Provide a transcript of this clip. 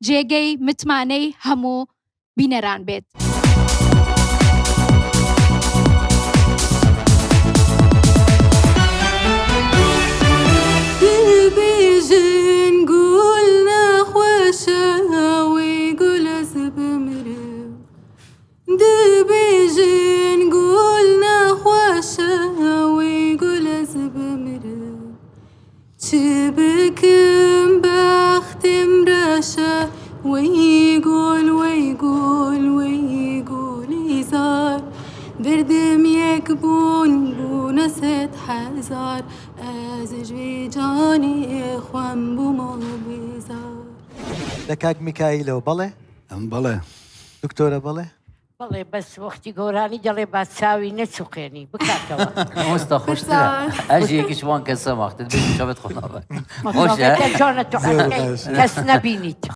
جێگەی متمانەی هەموو بینەران بێت. دبێژن گول نەخوەشە وەی گول ئەز بمرم دبێژن گول نەخوەشە وەی گول ئەز بمرم چ بکم بەختم رەشە وەی گول وەی گول وەی گولی زار دردم یەک بوون بوونە سەد هەزار ئەز ژ جانی خوەم بوومە بێزار. لە کاک میکایلەوە بەڵێ؟ بەڵێ. دکتۆرە بەڵێ؟ بەڵێ بەس وەختی گۆرانی دەڵێ با چاوی نەچوقێنی بکاتەوە. مامۆستا خۆشترە ئەژ یەکیش وان کەسە وەختت بێ شەبت خۆ نابە خۆشە چۆنە تۆ کەس نەبینیت.